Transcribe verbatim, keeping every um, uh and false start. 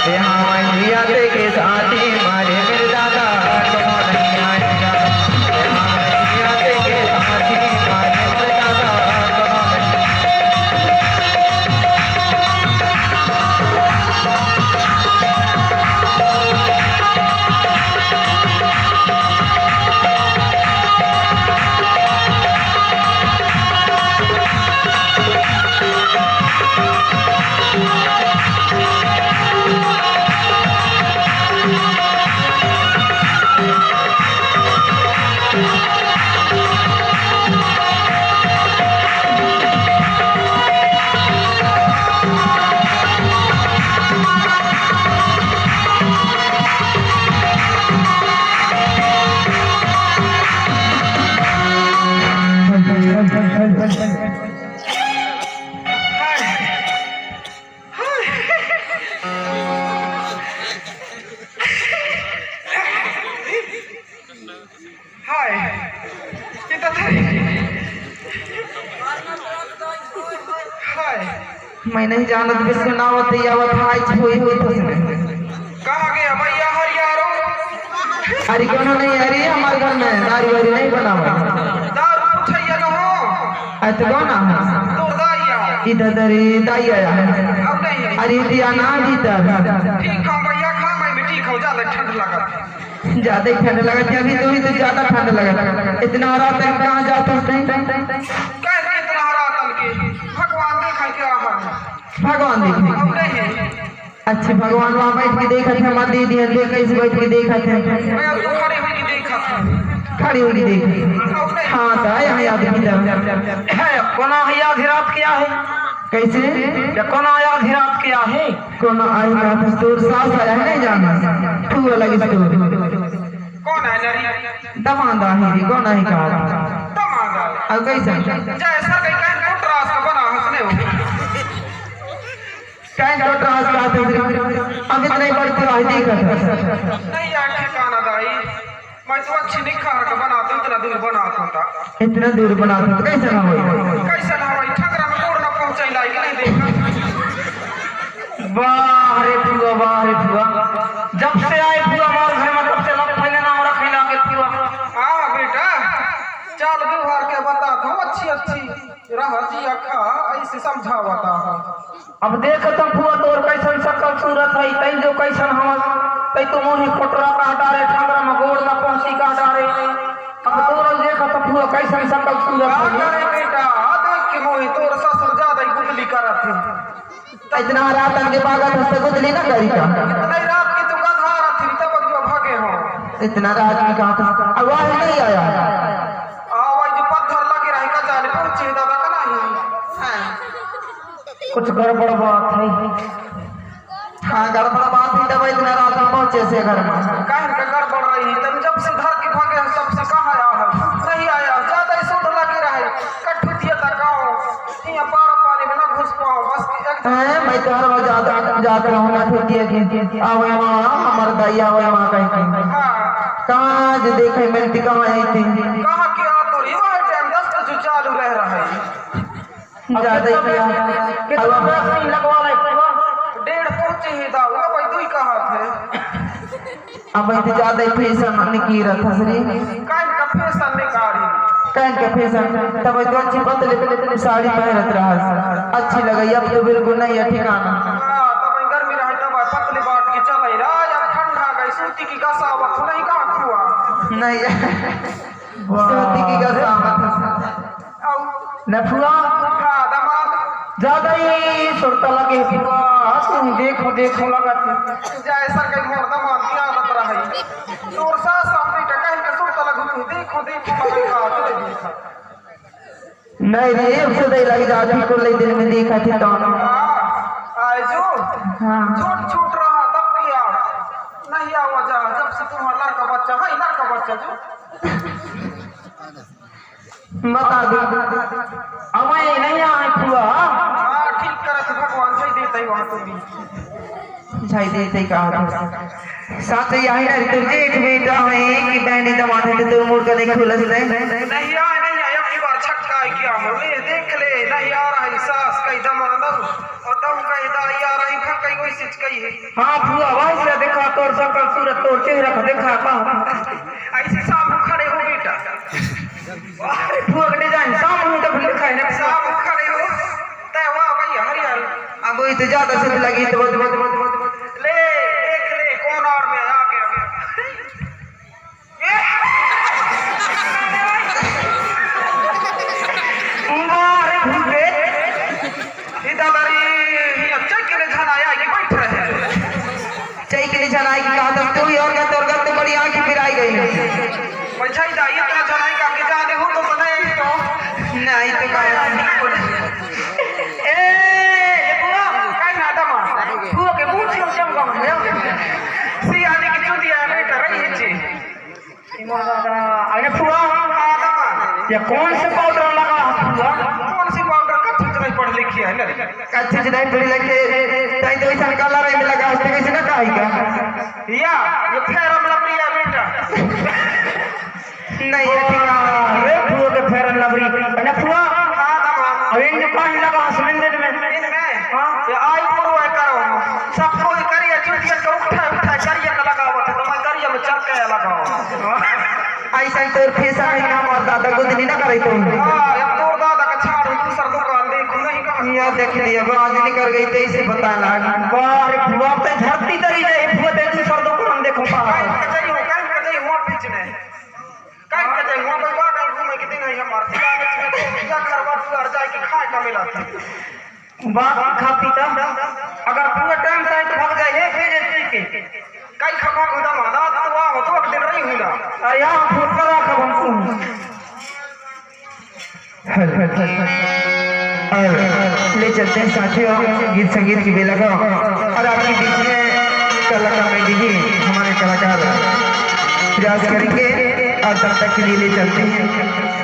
यहाँ मैया के साथी मारे मेरे दादा, कोनो नहीं आएगा। यहाँ मैया के साथी मारे मेरे दादा, कोनो नहीं हाय, ये तो था। हाय। मैं नहीं जानत, बिस्कुट ना होते या वो था, आज हुई हुई था उसमें। कहाँ गया भैया हरियारो? अरे कोनो नहीं, अरे हमारे घर में दारू वारू नहीं बनावा। दारू उठैया न हो। अरे तो कौन आ? तोर दाई आ। इधर दे रे, दाई आया। अब नहीं। अरे दिया ना जीता। ठीक हो भैया, खा मैं भी ठीक हो, ज्यादा ठंड लगा। ज्यादा ही ठंड लगा, अभी तो ही तो ज्यादा ठंड लगा। इतना रात तक कहाँ जाता है? कह के इतना रात तक के भगवान देखा क्या है? भगवान देखा। अब नहीं। अच्छा, भगवान वहाँ बैठ के देखत हे, हमार दीदी हे, देख कैसे बैठ के देखत हे। मैं अब तो खड़े होके देखत हूँ। खड़े होके देख। हाँ, तो आए हैं याद की तरह। है, कोना है आधी रात के आहे? कैसे? या कोना है आधी रात के आहे? कोना आए रात तोर सास आया है, नहीं जाना। तू अलग से। कौन है नरी? दमांद आहे रे, कोना है कहा? दमांद। अब कैसे? जैसा कहीं कहीं कुटरास का बना हंसने हो। कहीं तो ट्रांस बात है, अभी तो नहीं बढ़ती हुआ है, देखा था। नहीं यार, ठिकाना दाई, मैं तो अच्छी नहीं खा रखा बनाता, इतना दूर बनाता था। इतना दूर बनाता था, कैसे ना होई? कैसे ना होई? ठगरा में गोड़ ना पहुंचाई लाई कि नहीं देखा? वाह रे फुआ, वाह रे फुआ, जब से आए फुआ हमारे घर में, तब से लत फैले ना हो रखा के फुआ। हाँ बेटा, चाल व्यवहार के बता दो, अच्छी अच्छी रह जिया खा, ऐसे समझावता है। अब देख त फुआ तोर कैसन सकल सूरत है, तै जो कैसन हवस, तै तो मुँह कोटरा कह डारे, ठंगरा में गोड़ न पहुँची कह डारे। अब तोर देख त फुआ कैसन सकल सूरत का है। करे बेटा, आ देख के मोही तोर ससुर ज्यादा ही गुदली करत है। इतना रात के बागत हंसते गुदली ना करी का? इतना रात की तू गधा रथी, तब अगुआ भागे हो। इतना रात की कहा था? अब वह नहीं आया। आ, वही जो पत्थर लगे रहे का जाने पहुंचे दादा का नहीं। कुछ गड़बड़ बात है। हाँ, गड़बड़ बात ही तब इतना रात में पहुंचे से घर में। काहे का गड़बड़ रही? तब जब से धर के भागे हैं, तब से कहाँ आया है? नहीं आया, ज्यादा ही शोध लगे रहे। कठुतिया तक आओ, यहाँ पारा पानी में ना घुस पाओ, बस कि एक हैं, मैं तो हर वक्त जाता, जात रहूँ ना ठुटिया के। आवे माँ, हमर दाई आवे माँ कह के। हाँ। कहाँ जे देखे मिलती, कहाँ आई थी? कहाँ के आ तो ये वाला टाइम दस बजे चालू रह रहा है। ज्यादा ही कितना किया। कितना अब वैक्सीन लगवा ले पूरा? डेढ़ पहुंचे ही था, वो भाई तू ही कहा थे। अब इतनी ज्यादा ही फैशन निकी रहा था सरी। काहे का फैशन निकारी? काहे का फैशन? तब तो अच्छी पतली पतली साड़ी पहनत रहा। अच्छी लगे, अब तो बिल्कुल नहीं है ठिकाना। हाँ, तब गर्मी रहे, तब पतली बात की चले रहा, अब ठंडा गई, सूती की गसावत नहीं का हुआ? नहीं। सूती की गसावत। न फुआ। हाँ, दामाद। ज्यादा ही सुरता लगे फुआ, तुम देखो, देखो लगत। जैसा कहीं मोर दामाद की आदत रही। तोर सास सामने टकही के सुरता लगू, तू देखो, देखो लगे का, तुझे देखा। नहीं रे, अब से दे लग जाती, को ले दिन में देखा थी तो। हाँ, आए जो। हाँ। छोट, छोट रहा, तब किया। नहीं आवा जा, जब से तुम्हारा लड़का बच्चा है, लड़का बच्चा जो। बता दे। अब ये नहीं आए फुआ। हाँ, ठीक करत भगवान, जय देते ही वहाँ तुम भी। जय देते ही कहा था। साथ ही यही ना, तुम एक बेटा है कि बहनी दमाद है, तो मुड़ कर नहीं खुलस नहीं। नहीं आए, नहीं आए, अब की बार छक्का है क्या? हम ये देख ले, नहीं आ रहा है सास कहीं दमाद। तब कहे दाई यार, आई फर कई कोई सिच कही है। हाँ फुआ, वही से देखा तोर सकल सूरत, तोर चेहरा को देखा का। ऐसे सामने खड़े हो बेटा। अरे फुआ के डिजाइन सामने तो लिखा है ना। सामने खड़े हो। तय वाह भाई हरियाल। अब वही तो ज्यादा से लगी तो बत, बत, बत, बत, बत। ले, देख ले, कौन और में आ गया। अरे भूत रे, इधर ये चेक के लिए झन आया कि बैठ रहे। चेक के लिए झन आया कि कहा था तू ही और क्या, तोर घर तो बड़ी आंखें फिराई गई। पैसा ही चाहिए, इतना झन आया कि जाने हो तो बनाए ही तो। नहीं तो कहा। ए, ये पूरा काई ना दमा। तू के पूछ लो जब गाँव में। सी आने की चुंदी आने कर रही है जी। अरे फुआ, ये कौन से पाउडर लगा है फुआ? कौन सी पाउडर? कच्ची तो नहीं पढ़ लिखी है ना। कच्ची तो नहीं पढ़ लिखी, ताई तो ऐसा कलर में लगा है, कैसे ना कहेगा? या, ये फेयर लवली है बेटा। नहीं, ये ठीक है। अरे फुआ के फेयर लवली। अरे फुआ, अब इन जो पानी लगा है सिलेंडर में। इनमें? हाँ। ये आई फुआ करो। सब कोई करिए, चुटिया को उठा, उठा, करिए का लगावत है, तो मैं करिए में चल के लगाओ। ऐसा ही तोर फैशन है ना, हमार दादा गोदनी ना करे तो। हाँ, अब तोर दादा का छाड़, दूसर दुकान देखो, नहीं कहा। ये देख लिया, बाज निकल गई, तो इसे पता ना। वाह रे, फुआ पे धरती तरी जाए, फुआ ते दूसर दुकान देखो, कहाँ? काहे के जाई हो, काहे के जाई हो बीच में? काहे के जाई हो, भाई, बाहर घूमे के दिन है हमार, सिला में तो या घरवा दुआर जाए के खाए का मिला था। बाप खा पीता, अगर पूरा टाइम से तो भाग जाए, हे, हे, हे, हे, हे। काई खा खा खुदा माना, तो वहाँ हो, तो एक दिन रही हूँ ना। अरे यहाँ फुटकर रखा हमको। Hello, hello, hello. और ले चलते हैं साथियों, गीत संगीत की बेला को। और आपके बीच में कला कॉमेडी भी हमारे कलाकार प्रयास करेंगे और तब तक के लिए ले चलते हैं।